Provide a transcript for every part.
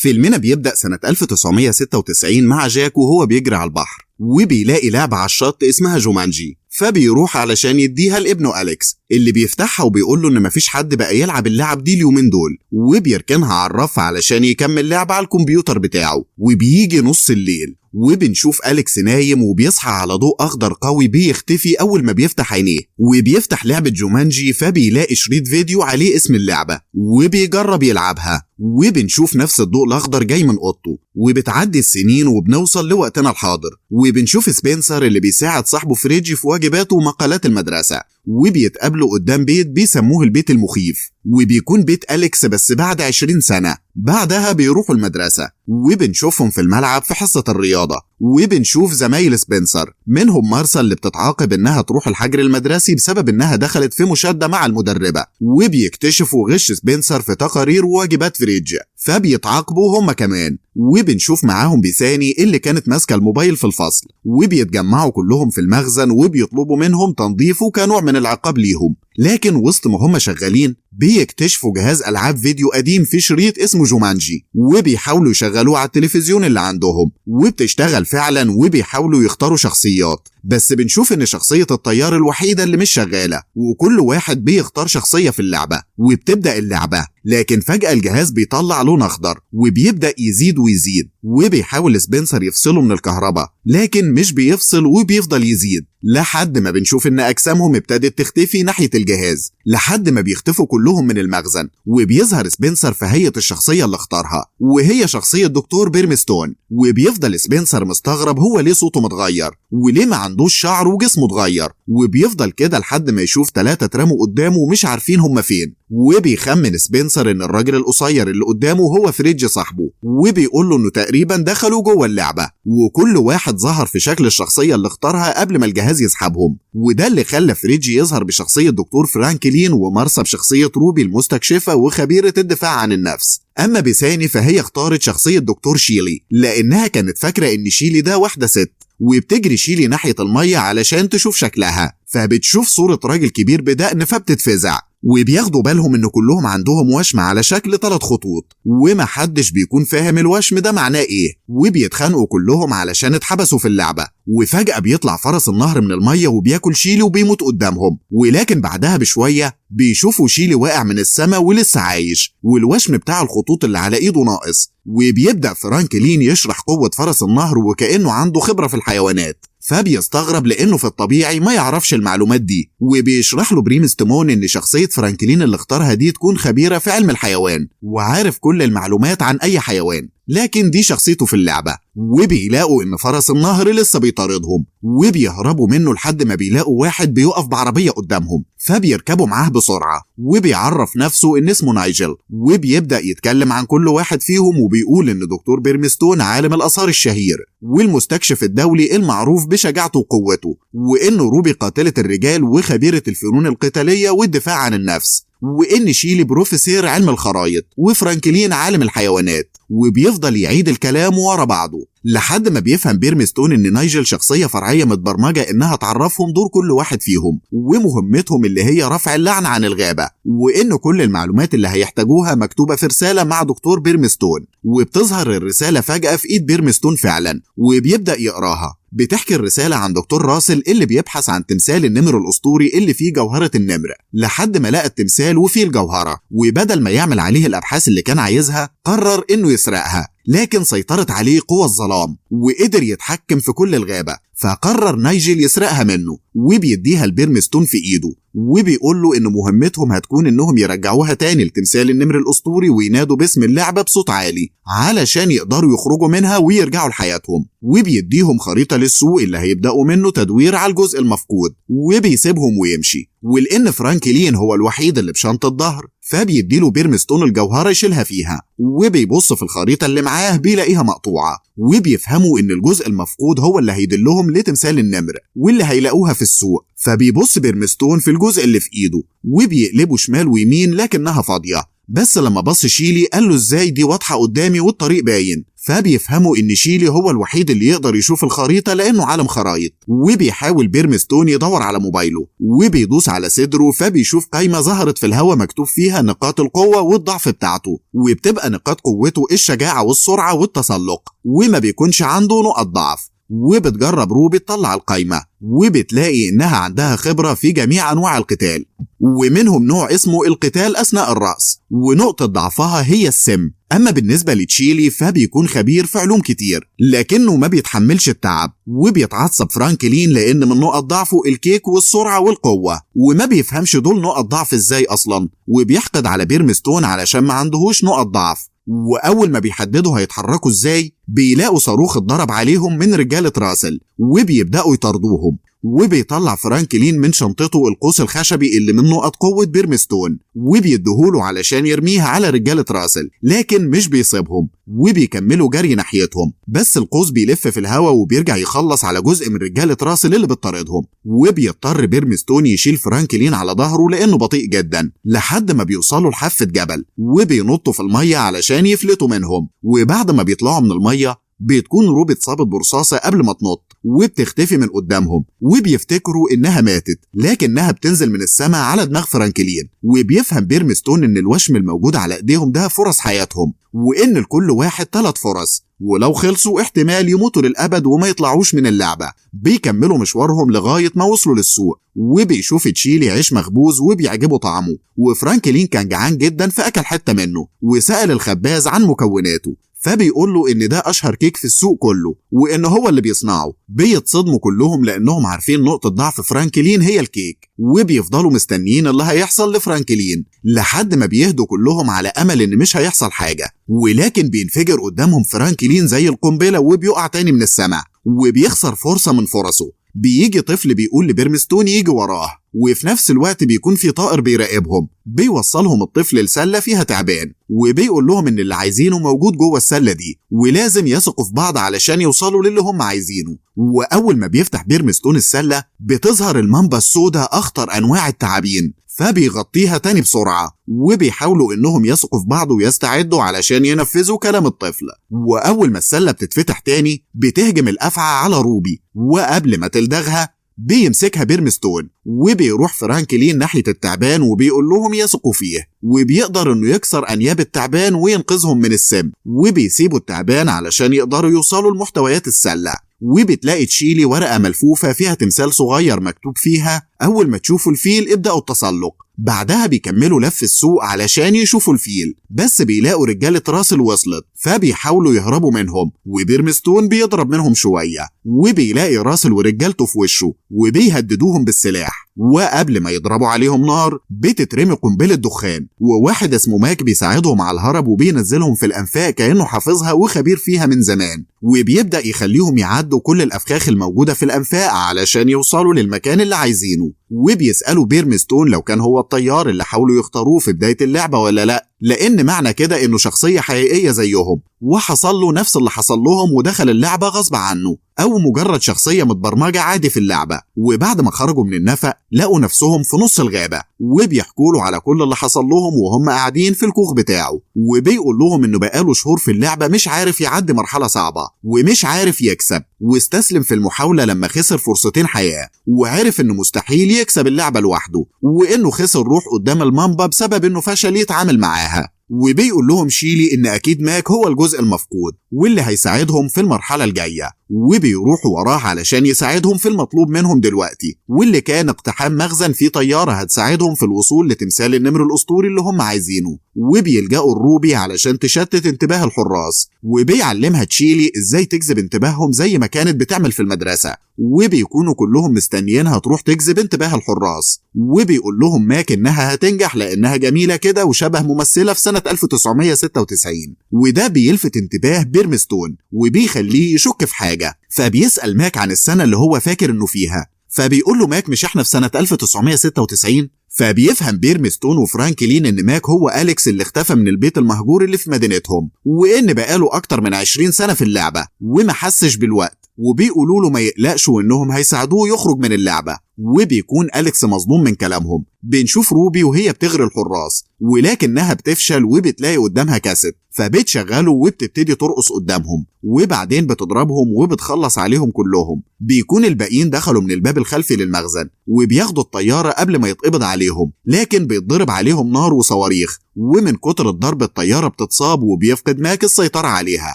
فيلمنا بيبدأ سنة 1996 مع جاك وهو بيجري على البحر، وبيلاقي لعبة على الشط اسمها جومانجي، فبيروح علشان يديها لابنه أليكس اللي بيفتحها وبيقول له إن مفيش حد بقى يلعب اللعب دي اليومين دول، وبيركنها على الرف علشان يكمل لعبة على الكمبيوتر بتاعه. وبيجي نص الليل وبنشوف أليكس نايم وبيصحى على ضوء أخضر قوي بيختفي أول ما بيفتح عينيه، وبيفتح لعبة جومانجي فبيلاقي شريط فيديو عليه اسم اللعبة وبيجرب يلعبها، وبنشوف نفس الضوء الأخضر جاي من أوضته. وبتعدي السنين وبنوصل لوقتنا الحاضر، وبنشوف سبنسر اللي بيساعد صاحبه فريدج في واجباته ومقالات المدرسة، وبيتقابلوا قدام بيت بيسموه البيت المخيف، وبيكون بيت أليكس بس بعد 20 سنة. بعدها بيروحوا المدرسة وبنشوفهم في الملعب في حصة الرياضة، وبنشوف زمايل سبنسر منهم مارسا اللي بتتعاقب انها تروح الحجر المدرسي بسبب انها دخلت في مشادة مع المدربة، وبيكتشفوا غش سبنسر في تقارير وواجبات فريدج فبيتعاقبوا هما كمان. وبنشوف معاهم بيساني اللي كانت ماسكة الموبايل في الفصل، وبيتجمعوا كلهم في المخزن وبيطلبوا منهم تنظيفه كنوع من العقاب ليهم. لكن وسط ما هم شغالين بيكتشفوا جهاز ألعاب فيديو قديم في شريط اسمه جومانجي، وبيحاولوا يشغلوه على التلفزيون اللي عندهم، وبتشتغل فعلا، وبيحاولوا يختاروا شخصيات، بس بنشوف ان شخصية الطيار الوحيدة اللي مش شغالة، وكل واحد بيختار شخصية في اللعبة، وبتبدأ اللعبة. لكن فجأة الجهاز بيطلع لون أخضر وبيبدأ يزيد ويزيد، وبيحاول سبنسر يفصله من الكهرباء لكن مش بيفصل وبيفضل يزيد، لحد ما بنشوف ان اجسامهم ابتدت تختفي ناحية الجهاز، لحد ما بيختفوا كلهم من المخزن. وبيظهر سبنسر في هيئة الشخصية اللي اختارها، وهي شخصية دكتور بيرمستون. وبيفضل سبنسر مستغرب هو ليه صوته متغير وليه ما عندوش شعر وجسمه اتغير، وبيفضل كده لحد ما يشوف 3 اترموا قدامه ومش عارفين هما فين. وبيخمن سبنسر ان الراجل القصير اللي قدامه هو فريدج صاحبه، وبيقول له انه تقريبا دخلوا جوه اللعبة، وكل واحد ظهر في شكل الشخصية اللي اختارها قبل ما الجهاز يسحبهم. وده اللي خلى فريدج يظهر بشخصية دكتور فرانكلين، ومارسا بشخصية روبي المستكشفة وخبيرة الدفاع عن النفس. أما بيساني فهي اختارت شخصية دكتور شيلي لأنها كانت فاكرة إن شيلي ده واحدة ست، وبتجري شيلي ناحية المية علشان تشوف شكلها، فبتشوف صورة راجل كبير بدقن فبتتفزع. وبياخدوا بالهم ان كلهم عندهم وشم على شكل 3 خطوط، ومحدش بيكون فاهم الوشم ده معناه ايه، وبيتخانقوا كلهم علشان اتحبسوا في اللعبة. وفجأة بيطلع فرس النهر من المية وبياكل شيلي وبيموت قدامهم، ولكن بعدها بشوية بيشوفوا شيلي واقع من السما ولسه عايش، والوشم بتاع الخطوط اللي على ايده ناقص. وبيبدأ فرانكلين يشرح قوة فرس النهر وكأنه عنده خبرة في الحيوانات، فبيستغرب لانه في الطبيعي ما يعرفش المعلومات دي. وبيشرح له بريمستمون ان شخصية فرانكلين اللي اختارها دي تكون خبيرة في علم الحيوان وعارف كل المعلومات عن اي حيوان، لكن دي شخصيته في اللعبة. وبيلاقوا ان فرس النهر لسه بيطاردهم وبيهربوا منه لحد ما بيلاقوا واحد بيقف بعربية قدامهم، فبيركبوا معاه بسرعة. وبيعرف نفسه ان اسمه نايجل، وبيبدأ يتكلم عن كل واحد فيهم، وبيقول ان دكتور بيرمستون عالم الآثار الشهير والمستكشف الدولي المعروف بشجاعته وقوته، وانه روبي قاتلة الرجال وخبيرة الفنون القتالية والدفاع عن النفس، وإن شيلي بروفيسور علم الخرايط، وفرانكلين عالم الحيوانات. وبيفضل يعيد الكلام ورا بعضه لحد ما بيفهم بيرمستون إن نايجل شخصية فرعية متبرمجة إنها تعرفهم دور كل واحد فيهم ومهمتهم اللي هي رفع اللعنة عن الغابة، وإن كل المعلومات اللي هيحتاجوها مكتوبة في رسالة مع دكتور بيرمستون. وبتظهر الرسالة فجأة في إيد بيرمستون فعلا، وبيبدأ يقراها. بتحكي الرسالة عن دكتور راسل اللي بيبحث عن تمثال النمر الأسطوري اللي فيه جوهرة النمر، لحد ما لقى التمثال وفيه الجوهرة، وبدل ما يعمل عليه الأبحاث اللي كان عايزها قرر إنه يسرقها، لكن سيطرت عليه قوى الظلام وقدر يتحكم في كل الغابة، فقرر نايجل يسرقها منه وبيديها لبيرمستون في ايده، وبيقول له ان مهمتهم هتكون انهم يرجعوها تاني لتمثال النمر الاسطوري وينادوا باسم اللعبة بصوت عالي علشان يقدروا يخرجوا منها ويرجعوا لحياتهم. وبيديهم خريطة للسوق اللي هيبدأوا منه تدوير على الجزء المفقود، وبيسيبهم ويمشي. ولان فرانكلين هو الوحيد اللي بشنطة ظهر، فبيديله بيرمستون الجوهرة يشيلها فيها، وبيبص في الخريطة اللي معاه بيلاقيها مقطوعة، وبيفهموا ان الجزء المفقود هو اللي هيدلهم لتمثال النمر واللي هيلاقوها في السوق. فبيبص بيرمستون في الجزء اللي في ايده وبيقلبه شمال ويمين لكنها فاضية. بس لما بص شيلي قال له ازاي دي واضحة قدامي والطريق باين. فبيفهموا ان شيلي هو الوحيد اللي يقدر يشوف الخريطة لانه عالم خرايط. وبيحاول بيرمستون يدور على موبايله وبيدوس على صدره، فبيشوف قايمة ظهرت في الهواء مكتوب فيها نقاط القوة والضعف بتاعته، وبتبقى نقاط قوته الشجاعة والسرعة والتسلق، وما بيكونش عنده نقط ضعف. وبتجرب روبي تطلع القايمة وبتلاقي إنها عندها خبرة في جميع أنواع القتال، ومنهم نوع اسمه القتال أثناء الرأس، ونقطة ضعفها هي السم. أما بالنسبة لتشيلي فبيكون خبير في علوم كتير، لكنه ما بيتحملش التعب، وبيتعصب فرانكلين لأن من نقط ضعفه الكيك والسرعة والقوة، وما بيفهمش دول نقط ضعف إزاي أصلا، وبيحقد على بيرمستون علشان ما عندهوش نقط ضعف. وأول ما بيحددوا هيتحركوا إزاي بيلاقوا صاروخ اتضرب عليهم من رجالة راسل وبيبدأوا يطاردوهم. وبيطلع فرانكلين من شنطته القوس الخشبي اللي من نقط قوة بيرمستون وبيديهوله علشان يرميها على رجالة راسل، لكن مش بيصيبهم وبيكملوا جري ناحيتهم، بس القوس بيلف في الهواء وبيرجع يخلص على جزء من رجالة راسل اللي بتطاردهم. وبيضطر بيرمستون يشيل فرانكلين على ظهره لأنه بطيء جدا، لحد ما بيوصلوا لحافة جبل وبينطوا في المية علشان يفلتوا منهم. وبعد ما بيطلعوا من المية بتكون روبي اتصابت برصاصة قبل ما تنط وبتختفي من قدامهم، وبيفتكروا انها ماتت، لكنها بتنزل من السماء على دماغ فرانكلين. وبيفهم بيرمستون ان الوشم الموجود على ايديهم ده فرص حياتهم، وان لكل واحد 3 فرص، ولو خلصوا احتمال يموتوا للأبد وما يطلعوش من اللعبة. بيكملوا مشوارهم لغاية ما وصلوا للسوق، وبيشوف تشيلي عيش مخبوز وبيعجبه طعمه، وفرانكلين كان جعان جدا فأكل حتة منه، وسأل الخباز عن مكوناته، فبيقول له ان ده اشهر كيك في السوق كله وان هو اللي بيصنعه. بيتصدموا كلهم لانهم عارفين نقطة ضعف فرانكلين هي الكيك، وبيفضلوا مستنيين اللي هيحصل لفرانكلين لحد ما بيهدوا كلهم على امل ان مش هيحصل حاجة. ولكن بينفجر قدامهم فرانكلين زي القنبلة وبيقع تاني من السماء وبيخسر فرصة من فرصه. بيجي طفل بيقول لبيرمستون يجي وراه، وفي نفس الوقت بيكون في طائر بيراقبهم. بيوصلهم الطفل لسلة فيها تعبان، وبيقول لهم ان اللي عايزينه موجود جوه السلة دي، ولازم يثقوا في بعض علشان يوصلوا للي هم عايزينه. واول ما بيفتح بيرمستون السلة بتظهر المامبا السوداء اخطر انواع التعابين، فبيغطيها تاني بسرعة، وبيحاولوا انهم يثقوا في بعض ويستعدوا علشان ينفذوا كلام الطفل. واول ما السلة بتتفتح تاني بتهجم الافعى على روبي، وقبل ما تلدغها بيمسكها بيرمستون، وبيروح فرانكلين ناحية التعبان وبيقول لهم يثقوا فيه، وبيقدر انه يكسر انياب التعبان وينقذهم من السم، وبيسيبوا التعبان علشان يقدروا يوصلوا لمحتويات السلة. وبتلاقي تشيلي ورقة ملفوفة فيها تمثال صغير مكتوب فيها أول ما تشوفوا الفيل ابدأوا التسلق. بعدها بيكملوا لف السوق علشان يشوفوا الفيل، بس بيلاقوا رجالة راسل وصلت، فبيحاولوا يهربوا منهم، وبيرمستون بيضرب منهم شوية، وبيلاقي راسل ورجالته في وشه وبيهددوهم بالسلاح. وقبل ما يضربوا عليهم نار بتترمي قنبلة دخان، وواحد اسمه ماك بيساعدهم على الهرب وبينزلهم في الأنفاق كأنه حافظها وخبير فيها من زمان، وبيبدأ يخليهم يعدوا كل الأفخاخ الموجودة في الأنفاق علشان يوصلوا للمكان اللي عايزينه. وبيسألوا بيرمستون لو كان هو الطيار اللي حاولوا يختاروه في بداية اللعبة ولا لا، لأن معنى كده إنه شخصية حقيقية زيهم وحصل له نفس اللي حصل لهم ودخل اللعبة غصب عنه، أو مجرد شخصية متبرمجة عادي في اللعبة. وبعد ما خرجوا من النفق لقوا نفسهم في نص الغابة، وبيحكوا له على كل اللي حصل لهم وهم قاعدين في الكوخ بتاعه، وبيقول لهم إنه بقاله شهور في اللعبة مش عارف يعدي مرحلة صعبة ومش عارف يكسب، واستسلم في المحاولة لما خسر فرصتين حياة، وعرف إنه مستحيل يكسب اللعبة لوحده، وإنه خسر روح قدام المامبا بسبب إنه فشل يتعامل معاها. وبيقول لهم شيلي إن أكيد ماك هو الجزء المفقود واللي هيساعدهم في المرحلة الجاية، وبيروحوا وراه علشان يساعدهم في المطلوب منهم دلوقتي، واللي كان اقتحام مخزن فيه طيارة هتساعدهم في الوصول لتمثال النمر الأسطوري اللي هم عايزينه. وبيلجأوا الروبي علشان تشتت انتباه الحراس، وبيعلمها تشيلي ازاي تجذب انتباههم زي ما كانت بتعمل في المدرسة، وبيكونوا كلهم مستنيينها تروح تجذب انتباه الحراس. وبيقول لهم ماك انها هتنجح لانها جميلة كده وشبه ممثلة في سنة 1996، وده بيلفت انتباه بيرمستون وبيخليه يشك في حاجة. فبيسأل ماك عن السنة اللي هو فاكر انه فيها، فبيقول له ماك مش احنا في سنة 1996؟ فبيفهم بيرمستون وفرانكلين ان ماك هو أليكس اللي اختفى من البيت المهجور اللي في مدينتهم، وان بقاله اكتر من 20 سنة في اللعبة وما حسش بالوقت، وبيقولوا له ما يقلقش وانهم هيساعدوه يخرج من اللعبة. وبيكون أليكس مصدوم من كلامهم بنشوف روبي وهي بتغري الحراس، ولكنها بتفشل وبتلاقي قدامها كاسيت، فبتشغله وبتبتدي ترقص قدامهم، وبعدين بتضربهم وبتخلص عليهم كلهم. بيكون الباقيين دخلوا من الباب الخلفي للمخزن وبياخدوا الطيارة قبل ما يتقبض عليهم، لكن بيتضرب عليهم نار وصواريخ، ومن كتر الضرب الطيارة بتتصاب وبيفقد ماك السيطرة عليها.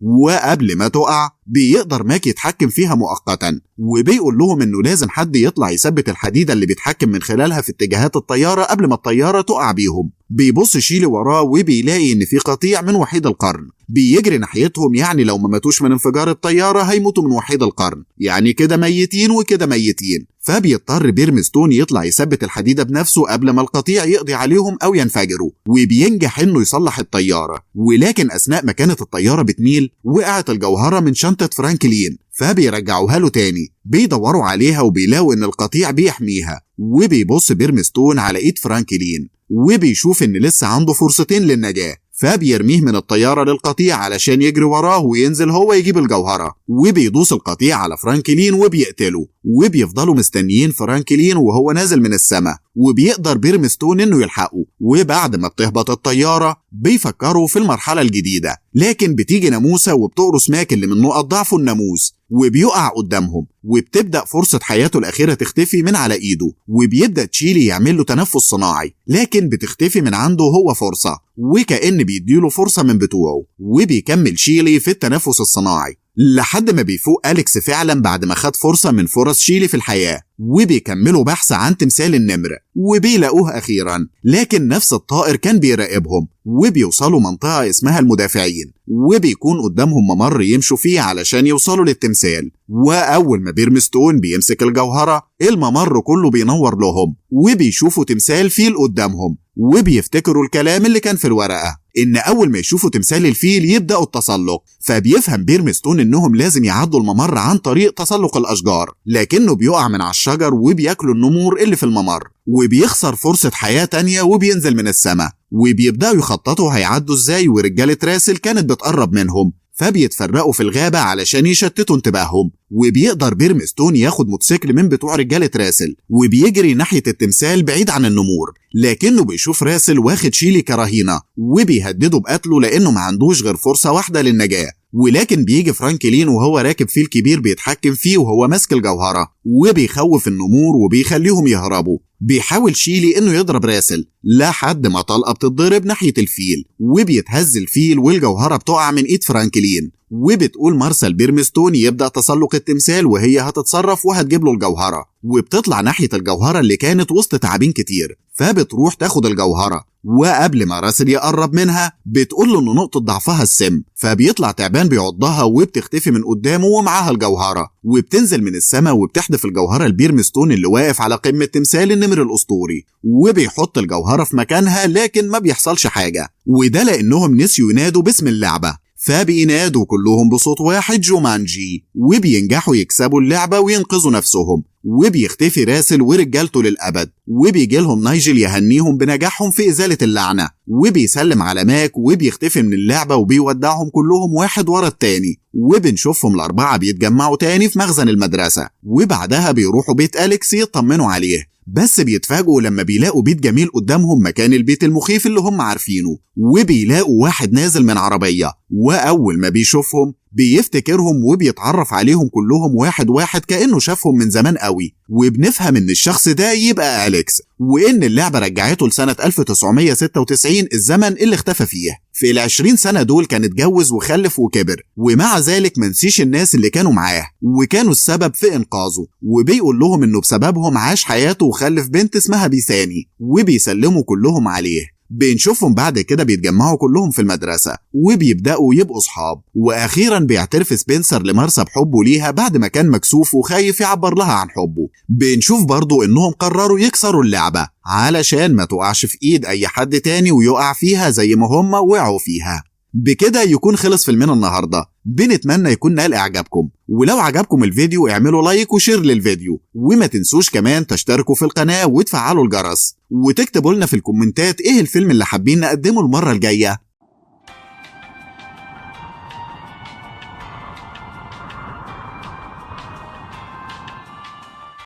وقبل ما تقع بيقدر ماك يتحكم فيها مؤقتا، وبيقول لهم انه لازم حد يطلع يثبت الحديدة اللي بيتحكم من خلالها في اتجاهات الطيارة قبل ما الطيارة تقع بيهم. بيبص شيلي وراه وبيلاقي ان في قطيع من وحيد القرن بيجري ناحيتهم، يعني لو ما ماتوش من انفجار الطيارة هيموتوا من وحيد القرن، يعني كده ميتين وكده ميتين. فبيضطر بيرمستون يطلع يثبت الحديدة بنفسه قبل ما القطيع يقضي عليهم أو ينفجروا، وبينجح إنه يصلح الطيارة. ولكن أثناء ما كانت الطيارة بتميل وقعت الجوهرة من شنطة فرانكلين، فبيرجعوها له تاني. بيدوروا عليها وبيلاقوا إن القطيع بيحميها، وبيبص بيرمستون على إيد فرانكلين وبيشوف إن لسه عنده فرصتين للنجاة، فبيرميه من الطيارة للقطيع علشان يجري وراه وينزل هو يجيب الجوهرة. وبيدوس القطيع على فرانكلين وبيقتله، وبيفضلوا مستنيين فرانكلين وهو نازل من السماء، وبيقدر بيرمستون انه يلحقه. وبعد ما بتهبط الطيارة بيفكروا في المرحلة الجديدة، لكن بتيجي ناموسة وبتقرص ماك اللي من نقط ضعفه الناموس، وبيقع قدامهم، وبتبدأ فرصة حياته الأخيرة تختفي من على إيده، وبيبدأ تشيلي يعمل له تنفس صناعي، لكن بتختفي من عنده هو فرصة، وكأن بيديله فرصة من بتوعه. وبيكمل شيلي في التنفس الصناعي لحد ما بيفوق أليكس فعلا بعد ما خد فرصة من فرص شيلي في الحياة، وبيكملوا بحث عن تمثال النمر وبيلاقوه أخيرا، لكن نفس الطائر كان بيراقبهم. وبيوصلوا منطقة اسمها المدافعين، وبيكون قدامهم ممر يمشوا فيه علشان يوصلوا للتمثال. وأول ما بيرمستون بيمسك الجوهرة الممر كله بينور لهم، وبيشوفوا تمثال فيل قدامهم، وبيفتكروا الكلام اللي كان في الورقة إن أول ما يشوفوا تمثال الفيل يبدأوا التسلق. فبيفهم بيرمستون إنهم لازم يعدوا الممر عن طريق تسلق الأشجار، لكنه بيقع من على الشجر وبياكلوا النمور اللي في الممر، وبيخسر فرصة حياة تانية وبينزل من السماء. وبيبدأوا يخططوا هيعدوا إزاي، ورجالة راسل كانت بتقرب منهم، فبيتفرقوا في الغابة علشان يشتتوا انتباههم. وبيقدر بيرمستون ياخد موتوسيكل من بتوع رجالة راسل وبيجري ناحية التمثال بعيد عن النمور، لكنه بيشوف راسل واخد شيلي كرهينة وبيهدده بقتله لأنه ما عندوش غير فرصة واحدة للنجاة. ولكن بيجي فرانكلين وهو راكب فيل كبير بيتحكم فيه وهو ماسك الجوهرة، وبيخوف النمور وبيخليهم يهربوا. بيحاول شيلي انه يضرب راسل لحد ما طلقة بتتضرب ناحية الفيل، وبيتهز الفيل والجوهرة بتقع من ايد فرانكلين. وبتقول مارسل بيرمستون يبدأ تسلق التمثال وهي هتتصرف وهتجيب له الجوهرة، وبتطلع ناحية الجوهرة اللي كانت وسط تعابين كتير، فبتروح تاخد الجوهرة. وقبل ما راسل يقرب منها بتقول له ان نقطة ضعفها السم، فبيطلع تعبان بيعضها وبتختفي من قدامه ومعاها الجوهرة، وبتنزل من السماء وبتحدف الجوهرة لبيرمستون اللي واقف على قمة تمثال النمر الأسطوري، وبيحط الجوهرة في مكانها، لكن ما بيحصلش حاجة، وده لأنهم نسيوا ينادوا باسم اللعبة، فبينادوا كلهم بصوت واحد جومانجي، وبينجحوا يكسبوا اللعبة وينقذوا نفسهم. وبيختفي راسل ورجالته للأبد، وبيجي لهم نايجل يهنيهم بنجاحهم في إزالة اللعنة، وبيسلم على ماك وبيختفي من اللعبة وبيودعهم كلهم واحد ورا التاني. وبنشوفهم الأربعة بيتجمعوا تاني في مخزن المدرسة، وبعدها بيروحوا بيت أليكس يطمنوا عليه، بس بيتفاجئوا لما بيلاقوا بيت جميل قدامهم مكان البيت المخيف اللي هم عارفينه، وبيلاقوا واحد نازل من عربية، وأول ما بيشوفهم بيفتكرهم وبيتعرف عليهم كلهم واحد واحد كأنه شافهم من زمان قوي. وبنفهم ان الشخص ده يبقى أليكس، وان اللعبة رجعته لسنة 1996 الزمن اللي اختفى فيه. في ال20 سنة دول كان اتجوز وخلف وكبر، ومع ذلك منسيش الناس اللي كانوا معاه وكانوا السبب في انقاذه، وبيقول لهم انه بسببهم عاش حياته وخلف بنت اسمها بيساني، وبيسلموا كلهم عليه. بنشوفهم بعد كده بيتجمعوا كلهم في المدرسة وبيبدأوا يبقوا صحاب، وأخيرا بيعترف سبنسر لمارسا بحبه ليها بعد ما كان مكسوف وخايف يعبر لها عن حبه. بنشوف برضو إنهم قرروا يكسروا اللعبة علشان ما تقعش في إيد أي حد تاني ويقع فيها زي ما هم وقعوا فيها. بكده يكون خلص فيلمنا النهارده، بنتمنى يكون نال اعجابكم، ولو عجبكم الفيديو اعملوا like و share للفيديو، وما تنسوش كمان تشتركوا في القناة وتفعلوا الجرس، وتكتبوا لنا في الكومنتات ايه الفيلم اللي حابين نقدمه المرة الجاية.